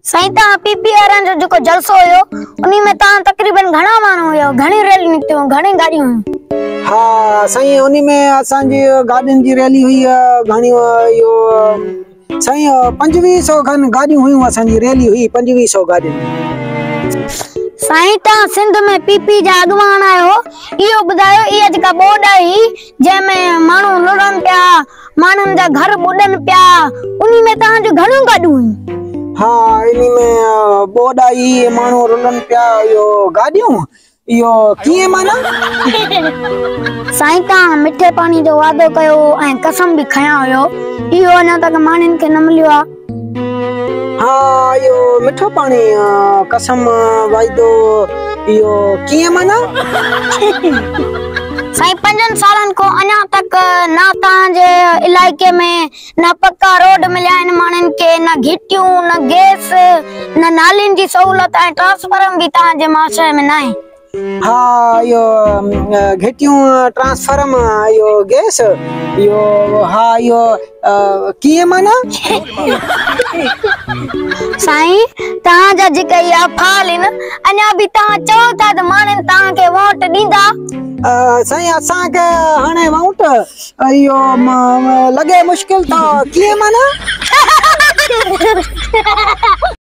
سائين توهان P P وارن جو جيڪو جلسو هيو انهي ۾ توهان تقريبن گهڻا ماڻهو هيو گهڻيون ريليون نڪتيون هيون گهڻيون گاڏيون هيون. ها سائين انهي ۾ اسان جي گاڏين جي ريلي هئي گهڻيون اهو سائين 25 سو کن گاڏيون هيون اسان جي ريلي هئي 25 سو گاڏين. سائين توهان سنڌ ۾ پي پي جا اڳواڻ آهيو اهو ٻڌايو اها جيڪا ٻوڏ آئي جنهن ۾ ماڻهو لڙهن پيا ماڻهن جا گهر ٻڏن پيا انهي ۾ توهان جون گهڻيون گاڏيون هيون؟ ها انهي ۾ ٻوڏ آئي ماڻهو رلن پيا اهو گاڏيون اهو ڪيئن معنيٰ؟ سائين توهان مٺي پاڻي جو وعدو ڪيو هو ۽ قسم به کنيا هيو اهو اڃا تڪ ماڻهن کي نه مليو آ. ها اهو مٺو پاڻي قسم واعدو اهو ڪيئن معنيٰ؟ سائين پنجن سالن کان اڃا تڪ نه توهان جي علائقي ۾ نه پڪا روڊ مليا آهن ماڻهن کي نه گهٽيون نه گئس نه نالين جي سهولت ۽ ٽرانسفارم به توهان جي معاشري ۾ ناهي. ها اهو گهٽيون ٽرانسفارم اهو گئس اهو ها اهو ڪيئن معنيٰ؟ سائين توهان جا جيڪي اهي افعال آهن اڃا به توهان چئو ٿا ته ماڻهن توهان کي ووٽ ڏيندا. سائين اسان کي هاڻي ووٽ اهو لڳي مشڪل ٿا ڪيئن معنيٰ؟